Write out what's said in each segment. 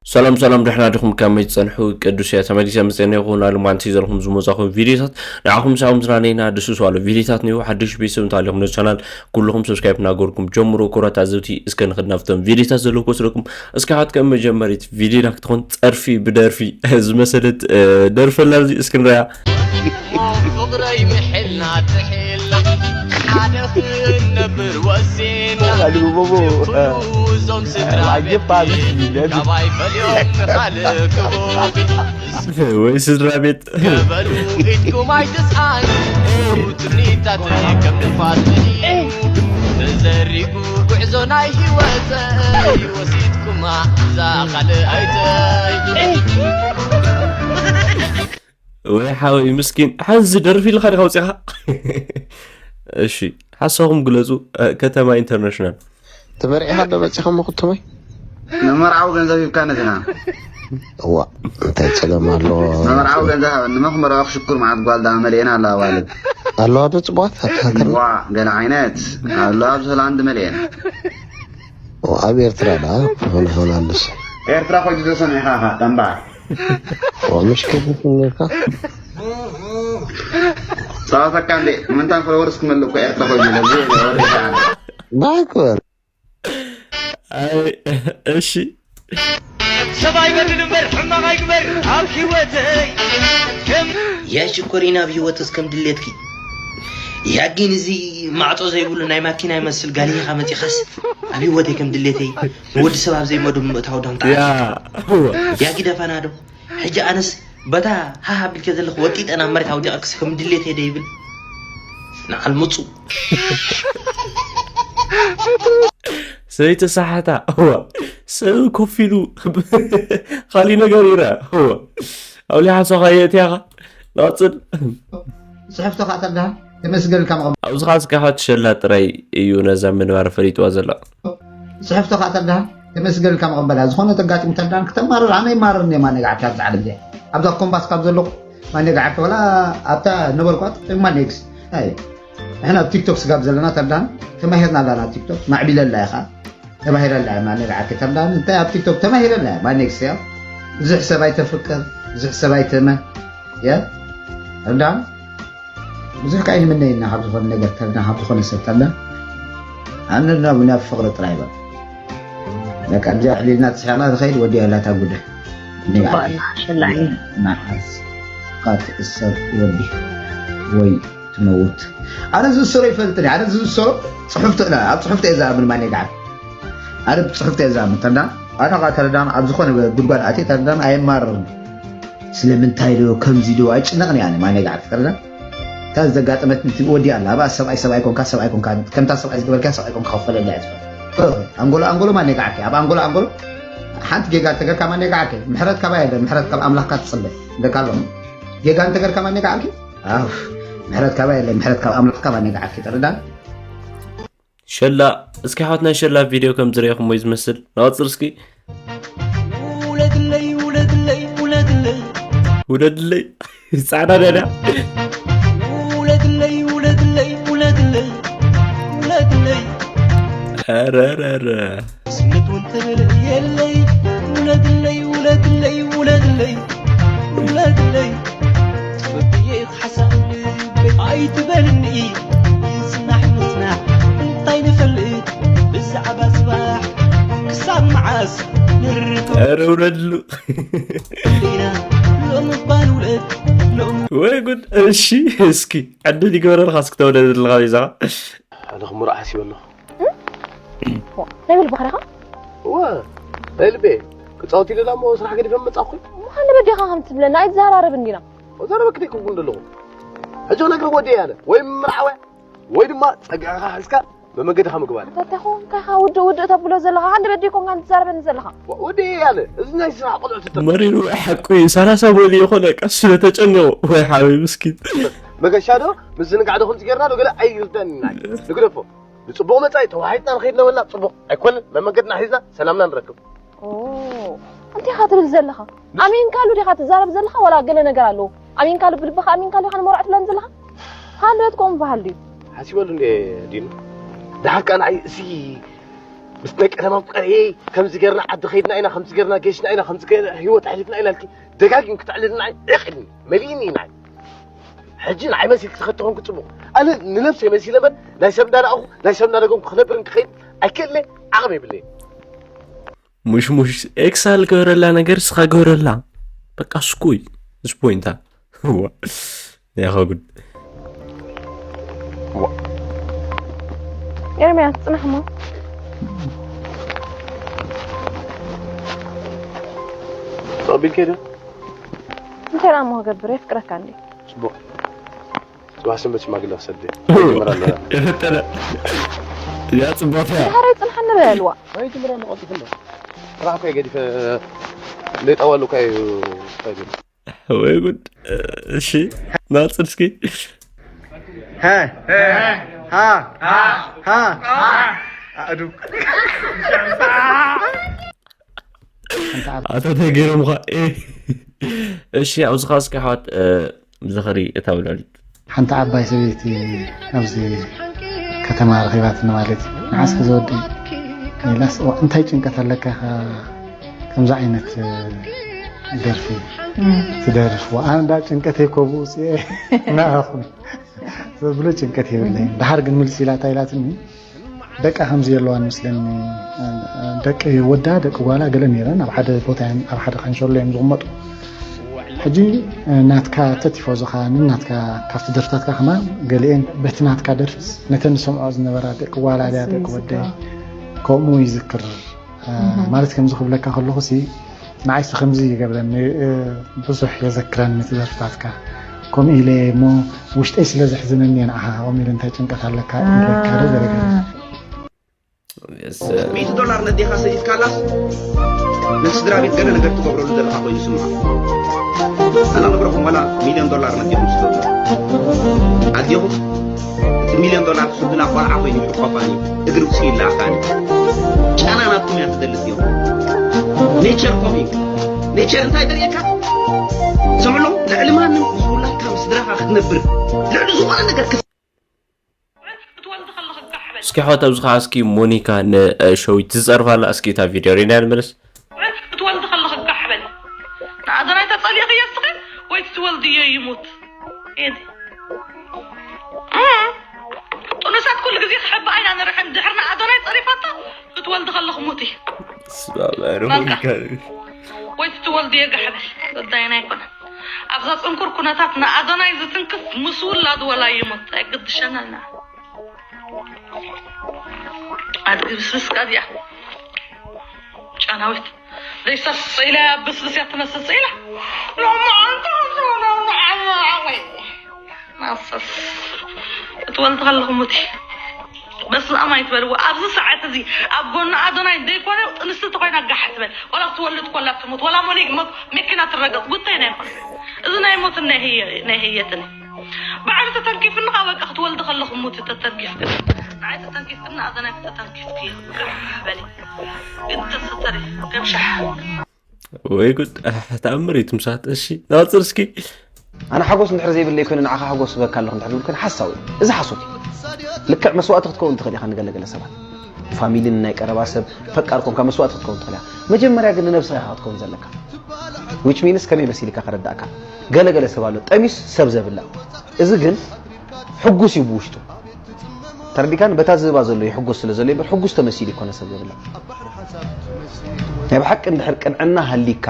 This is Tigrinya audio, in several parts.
ሰላም ሰላም፣ ደሕና ዲኹም? ከመይ ትጸንሑ? ቅዱስ እያ ተመሊሰ መጸና ይኹን ኣሉ ማንቲ ዘለኹም ዝመጻኹም ቪዲዮታት ንዓኹም ሳኹም ዝናነይና ድስሱ ኣሎ ቪዲዮታት ንዩ ሓድሽ ቤተሰብ እንተሃሊኹም ነዚ ቻናል ኩልኹም ሰብስክራይብ እናገርኩም ጀምሩ። ኩራት ኣዘውቲ እስከ ንኽድ ናብቶም ቪዲዮታት ዘለዉ ክወስደኩም እስካሓት ከም መጀመሪት ቪዲዮና ክትኾን ጸርፊ ብደርፊ ዝመሰለት ደርፈላ እዚ እስክንረያ። ፍቕረይ ምሕልና ትሕል ሓደ ክንነብር ወሲና ኣሉ ቦቦ፣ ኩሉ እዞም ስድራ ቤት ኣጀባ ካባይ ፈልዮም ንኻልእ ክቡ ወይ ስድራ ቤት ገበሉ ኢድኩም ኣይትስኣኑ ትምኒታት ከም ንፋስ መሊኡ ተዘሪጉ ጉዕዞ ናይ ህይወተይ ወሲድኩማ እዛ ካልኣይተይ ወይ ሓወይ ምስኪን ሓዚ ደርፊ ኢልካ ዲኻ ውፅኻ እሺ ሓሳኹም ግለፁ ከተማ ኢንተርናሽናል ተመርዒኻ ዶ በፂኻ መኹተመይ ንመርዓዊ ገንዘብ ሂብካ ነዚና እዋ እንታይ ፀገም ኣለዎ ንመርዓዊ ገንዘብ ሃበኒ መኽመርዖ ክሽኩር መዓት ጓል ዳ መሊኤና ኣለዋ ኣዋልድ ኣለዋ ዶ ፅቡቓት ኣብቲ ሃገርና ዋ ገለ ዓይነት ኣሎ ኣብዚ ሆላንድ መሊኤን ኣብ ኤርትራ ዳ ሆነ ሆላንድስ ኤርትራ ኮይዱ ተሰሚዕኻ ኢኻ ጠንባር ምሽ ከይድኩም ኔርካ ጸዋታካ እንዴ ምንታን ፎሎወርስ ክመልእ እኮ ኤርትራ ኮይኑ ለዚ ወርሻ ባክበር እሺ ሰብኣይ በድል እምበር ሕማቕ ኣይግበር ኣብ ህይወተይ ከም ያ ሽኮሪና ኣብ ህይወትስ ከም ድሌትኪ ያጊን እዚ ማዕጾ ዘይብሉ ናይ ማኪና ይመስል ጋሊኻ መጺኻስ ኣብ ህይወተይ ከም ድሌተይ ንወዲ ሰብ ኣብ ዘይመዱ ምእታው ዳምጣ ያ እወ። ያጊ ደፋና ዶ ሕጂ ኣነስ በታ ሃሃ ቢልከ ዘለኹ ወጢጠ ናብ መሬት ኣውዲቐክስ ከም ድሌተይ ዶ ይብል ንዓል ምጹ ሰበይቲ ሳሓታ እዋ ሰብ ኮፍ ኢሉ ካሊእ ነገር ይረ እዋ ኣውሊሓ ሶኻ የእትያኻ ንቐፅል ፅሕፍቶ ከዓ ተዳ ተመስገን ካብ መቐም ኣብዚ ከዓ እስካኻ ትሸላ ጥራይ እዩ ነዛ ምንባር ፈሊጥዋ ዘሎ ፅሕፍቶ ከዓ ተዳ ተመስገን ካብ መቐም በላ ዝኾነ ተጋጢሙ ተዳን ክተማርር ኣነ ይማርር እየ ማነጋዕካ ኣብዚ ዓለም እዚኣ ኣብዛ ኮምባስ ካብ ዘለኹ ማነጋዕካ ወላ ኣብታ ነበርኳ ጥማ ኔክስ ንሕና ኣብ ቲክቶክ ስጋብ ዘለና ተዳን ተማሂርና ኣለና ቲክቶክ ማዕቢለላ ኢኻ ተባሂረላ እያ ማነግዓኪ ተርዳን እንታይ ኣብ ቲክቶክ ተባሂረላ እያ ማኔክስ እያ ብዙሕ ሰብ ኣይተፍቅር ብዙሕ ሰብ ኣይትእመን እያ ተርዳን ብዙሕ ከዓ ይንምነየና ካብ ዝኾነ ነገር ተርዳን ካብ ዝኾነ ሰብ ተርዳን ኣነ ናብ ናብ ፍቅሪ ጥራይ በል በቃ እዚኣ ዕሊልና ተስሒቕና ዝኸይድ ወዲያ ላታ ጉደ ንዓስ ካብ ትእሰር ወዲ ወይ ትመውት ኣነ ዝእሰሮ ይፈልጥን ኣነ ዝእሰሮ ፅሑፍቲ ኣብ ፅሑፍቲ እየ ዝኣምን ማን ይግዓል ኣነ ብፅሑፍቲ እየ ዝኣምን ተርዳን ኣነ ከዓ ተረዳን ኣብ ዝኾነ ጉድጓድ ኣትየ ተረዳን ኣየማርርን ስለምንታይ ዶ ከምዚ ዶ ኣይጭነቕን እየ ኣነ ማን ይግዓል ተረዳን እታ ዘጋጠመት ወዲ ኣላ ኣብኣ ሰብኣይ ሰብኣይ ኮንካ ሰብኣይ ኮንካ ከምታ ሰብኣይ ዝገበርካ ሰብኣይ ኮንካ ክፈለላ እየ ዝፈል ኣንጎሎ ኣንጎሎ ማን ይግዓልከ ኣብ ኣንጎሎ ኣንጎሎ ሓንቲ ጌጋ እንተገርካ ማን ይግዓልከ ምሕረት ካባ የለ ምሕረት ካብ ኣምላኽካ ትፅበ እንደካ ኣሎ ጌጋ እንተገርካ ማን ይግዓልከ ኣፍ ምሕረት ካባይ የለን ምሕረት ካብ ኣምላኽ ካባይ ነግዓኪ ተረዳን ሸላ እስኪ ሓወት ናይ ሸላ ቪድዮ ከም ዝረኢኹሞ እዩ ዝመስል ንቐፅል እስኪ ውለድለይ ውለድለይ ውለድለይ ውለድለይ ፃዕዳ ደዳ ውለድለይ ውለድለይ ውለድለይ ውለድለይ ረረረ ስነት እውን ተበለ የለይ ውለድለይ ውለድለይ ውለድለይ ውለድለይ ትፈትየ ሓሳብ ልበይ ኣይትበልኒ ይጽናሕ ምጽናሕ እንታይ ንፈልጥ ብዛዕባ ጽባሕ ክሳብ መዓስ ንርቶ ኧረ ውረድሉ ኢና ሎሚ ባንውለድ ሎሚ ወይ ጉድ እሺ እስኪ ዕድል ይግበረልካ እስኪ ተወለደልካ ቢዛኻ ኣነ ክምሮ ሓሲበ ኣለኹ እንታይ ብል ባሕሪኻ እወ ናይ ልቤ ክፃወት ኢለላ እሞ ስራሕ ገዲፈ መፃኹ ምዃን በዴኻ ከም ትብለና ኣይትዘራረብ እንዲና ዘረበክቲ ክጉን ዘለኹ ሕጂ ክነግር ወዲ ያለ ወይ ምርዓወ ወይ ድማ ፀግዕኻ ሕዝካ መመገድኻ ምግባር ተተኹ እንታይ ኻ ውድእ ውድእ ተብሎ ዘለኻ ሓንደ በዴ ኮንካ ትዛረበኒ ዘለኻ ወዲ ያለ እዚ ናይ ስራሕ ቆልዑ ትተ መሪሩ ሓቁ እዩ ሰላሳ ወዲ የኾነ ቀስ ስለተጨነቑ ወይ ሓወይ ምስኪን መገሻ ዶ ምዝንጋዕ ዶ ከምዚ ጌርና ዶ ገለ ኣይርደና ንግደፎ ንፅቡቕ መፃኢ ተዋሒጥና ንኸይድ ነበልና ፅቡቕ ኣይኮነን መመገድና ሒዝና ሰላምና ንረክብ እንታይ ኢኻ ትብል ዘለኻ ኣሚንካሉ ዲኻ ትዛረብ ዘለኻ ዋላ ገለ ነገር ኣለዎ ኣሚንካሉ ብልብኻ ኣሚንካሉ ኢኻ ንመርዖ ትብለን ዘለኻ ሃንደበት ከምኡ በሃል ድዩ ሓሲበሉ እንደ ዲኑ ደሓር ከዓ ንዓይ እሲ ምስ ደቂ ለማም ቀርኤ ከምዚ ገርና ዓዲ ኸይድና ኢና፣ ከምዚ ገርና ገሽና ኢና፣ ከምዚ ገርና ህይወት ኣሕሊፍና ኢና ኢልኪ ደጋጊም ክትዕልልና ዒቕ ኢልኒ፣ መሊእኒ ኢና። ሕጂ ንዓይ መሲልኪ ተኸተኹንኩ ጽቡቕ። ኣነ ንነብሰይ መሲለ እምበር ናይ ሰብ እንዳረኣኹ ናይ ሰብ እንዳደገምኩ ክነብር እንክኸይድ ኣይክእልለ፣ ዓቕሚ የብለይ። ሙሽሙሽ ኤክሳ ልገበረላ ነገር ስኻ ገበረላ። በቃ ስኩይ ስፖይንታ። ያኸ ጉድ። ኤርምያስ ጽናሕ እሞ ተቐቢልከ ዶ? እንታይ ደኣ እሞ ክገብር የፍቅረካ እንዴ? ጽቡቕ። ጽባሕ ሰንበት ሽማግለ ክሰድ እየ። ይጅምር ኣለና። የፈጠረ ያ ጽባሕ እያ። ዛህራይ ጽንሓኒ በልዋ። ኣይጅምር ኣሎ፣ ቀልጢፉ ኣሎ። ስራሕ እኮ እየ ገዲፈ። ለይጠዋሉ እኮ እዩ። ወይ ጉድ። እሺ ናጽር እስኪ ሃ ሃ ሃ ኣእዱ ኣቶ ተገይሮም ኳ። እሺ ኣብዚ ኸዓ እስኪ ኣሕዋት ዝኽሪ እታ ወላዲት ሓንቲ ዓባይ ሰበይቲ ኣብዚ ከተማ ረኺባትኒ ማለት እዩ። ንዓስኪ ዝወዲ ኢላስ እዋ እንታይ ጭንቀት ኣለካ ኢኻ ከምዚ ዓይነት ደርፊ ትደርፍ? ኣነ እንዳ ጭንቀተይ ኮ ብኡ ውፅኤ ንዓኹም ዘብሎ ጭንቀት የብለይን። ደሓር ግን ምልስ ኢላ እንታይ ኢላትኒ ደቃ ከምዚ የለዋን መስለኒ። ደቂ ወዳ ደቂ ጓላ ገለ ነይረን ኣብ ሓደ ቦታ እዮም ኣብ ሓደ ካንሸሎ እዮም ዝቕመጡ። ሕጂ ናትካ ተቲፎዞኻ ንናትካ ካብቲ ደርፍታትካ ከማን ገሊኤን በቲ ናትካ ደርፍስ ነተን ዝሰምዖ ዝነበራ ደቂ ጓላ ድያ ደቂ ወደይ ከምኡ ይዝክር። ማለት ከምዚ ክብለካ ከለኹ ሲ ንዓይሲ ከምዚ ይገብረኒ። ብዙሕ የዘክረኒ እቲ ደርፍታትካ። ከምኡ ኢለ እሞ ውሽጠይ ስለ ዘሕዝነኒ እየ ንዓኻ ከምኡ ኢለ እንታይ ጭንቀት ኣለካ ኢለካ ዶ ገለ ገለ። ሚእቲ ዶላር ነዴኻ ሰዲድካላስ ነቲ ስድራ ቤት ገለ ነገር ትገብረሉ ዘለኻ ኮይኑ ስምዖ። ኣነ ክብረኹም ዋላ ሚልዮን ዶላር ነዴኹም ስደዱ። ኣዴኹም እቲ ሚልዮን ዶላር ትስዱላ ቆልዓ ኮይኑ ይሕቆፋኒ እግሪ ውፅእ ይላኣካኒ። ጨና ናትኩም እያ ትደሊ እዚኦም። ኔቸር ኮሚንግ ኔቸር እንታይ ደርእየካ? ስምዕሎም ልዕሊ ማንም ዝውላካ ምስ ስድራኻ ክትነብር ልዕሊ ዝኾነ ነገር እስኪ ሓወት ኣብዚ ከዓ እስኪ ሞኒካ ንሸዊት ትፀርፋ ኣላ። እስኪ እታ ቪድዮ ሪና ንመለስ። ክትወልዲ ከለኺ ጋሕ በል። ንኣደናይ ተፀሊእኽዮ እስኺ ወይ ትወልድዮ ይሙት። ኤዲ ጥኑሳት ኩሉ ግዜ ክሕብኣ ኢና ንርሕን ድሕሪ ንኣደናይ ፀሪፋቶ ክትወልዲ ከለኺ ሙቲ። ስባባሪ ማንካ። ሞኒካ ወይ ትወልድዮ ጋሕ በል። ጉዳይና ኣይኮነን። ኣብዛ ፅንኩር ኩነታት ንኣደናይ ዝትንክፍ ምስ ውላዱ ወላ ይሙት ኣይግድሸናልና። ኣድጊ ብስብስ ከኣ እዚኣ ጨናዊት ደይሰስ ኢላ እያ ብስብስ እያ ትመስል ስኢላ። ሎሚ ኣንታ ሎሚ ዓመ ዓወይ ማሰስ ክትወልድ ከለኹም ሙቲ። በስመ ኣብ ኣይትበልዎ። ኣብዚ ሰዓት እዚ ኣብ ጎኒ ኣዶናይ ዘይኮነ ጥንስቲ ተኮይና ጋሕ ትበል። ወላ ክትወልድ ኮላ ትሙት፣ ወላ ሞኒክ መ- መኪና ትረገጥ ጉዳይ ናይ ኮነ። እዚ ናይ ሞትን ናይ ህየ- ናይ ህየትን እዩ። ባዕሉ ተተንኪፍኒ ካብ በቃ ክትወልዲ ከለኹ ሙቲ ተተንኪፍክኒ። ንዓይ ተተንኪፍክኒ ኣዶናይ ተተንኪፍክዮ ጋሕ በሊ። ግን ተሰተሪ ከም ሻሕ። ወይ ጉድ። ኣሕ፣ ተኣምር እዩ ትምሳት። እሺ ናፅር እስኪ ኣነ ሓጎስ እንድሕር ዘይብለይ ኮይኑ ንዓኻ ሓጎስ በካ ኣለኹ እንድሕር ዝብል ኮይኑ ሓሳዊ እዩ። እዚ ሓሶት እዩ። ልክዕ መስዋእቲ ክትከውን ትኽእል ኢኻ ንገለገለ ሰባት ፋሚሊ ንናይ ቀረባ ሰብ ፈቃር ኮንካ መስዋእቲ ክትከውን ትኽእል ኢኻ። መጀመርያ ግን ንነብስኻ ኢኻ ክትከውን ዘለካ። ዊች ሚንስ ከመይ መሲልካ ከረዳእካ ገለገለ ሰብ ኣሎ ጠሚስ ሰብ ዘብላ። እዚ ግን ሕጉስ እዩ ብውሽጡ። ተረዲካን በታ ዝህባ ዘሎ ይሕጎስ ስለ ዘሎ ይበር ሕጉስ ተመሲሉ ይኮነ ሰብ ዘብላ። ናይ ብሓቂ እንድሕር ቅንዕና ሃሊካ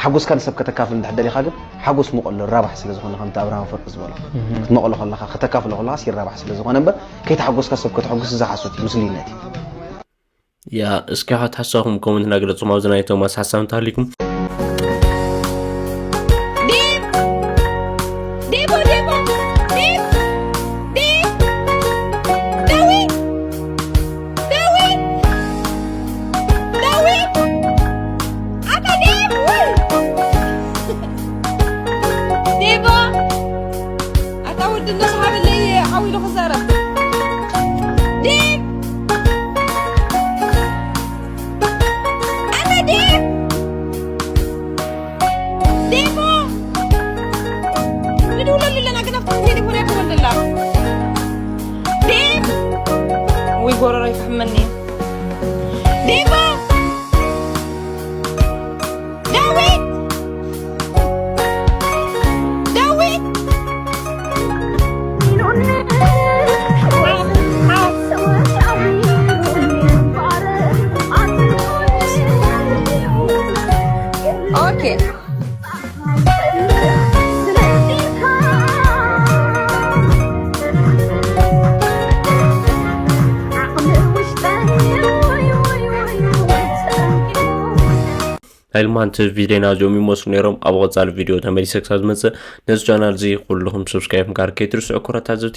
ሓጎስካ ንሰብ ከተካፍል እንድሕር ደሊኻ ግን ሓጎስ ሙቕ ኣሎ ራባሕ ስለ ዝኾነ ከምቲ ኣብርሃም ኣፈወርቂ ዝበሎ ክትመቕሎ ከለኻ ከተካፍሎ ከለኻስ ይራባሕ ስለ ዝኾነ እምበር ከይተሓጎስካ ሰብ ከተሕጉስ እዚ ሓሶት እዩ ምስሉይነት እዩ። ያ እስኪ ሓት ሓሳኹም ኮመንት ናግለጹ ኣብዚ ናይ ቶማስ ሓሳብ እንተሃሊኩም። ዲብ ዲቡ ዲቡ ዲብ ዲብ ደዊ ደዊ ደዊ ኣታ ዲብ ዲቡ ኣታ ወዲ ነስሓበለይ ሓው ኢሉ ክዛረብ ዲብ ኣታ ዲብ ጎረሮ ይፍሕመኒ። ዲባ! ዳዊት! ዳዊት! ኦኬ። ናይ ሎማንቲ ቪድዮና እዚኦም ይመስሉ ነይሮም። ኣብ ቀጻሊ ቪድዮ ተመሊሰ ክሳብ ዝመጽእ ነዚ ቻናል እዚ ኩልኹም ሰብስክራይብ ምግባር ከይትርስዑ ክቡራት ታዘብቲ።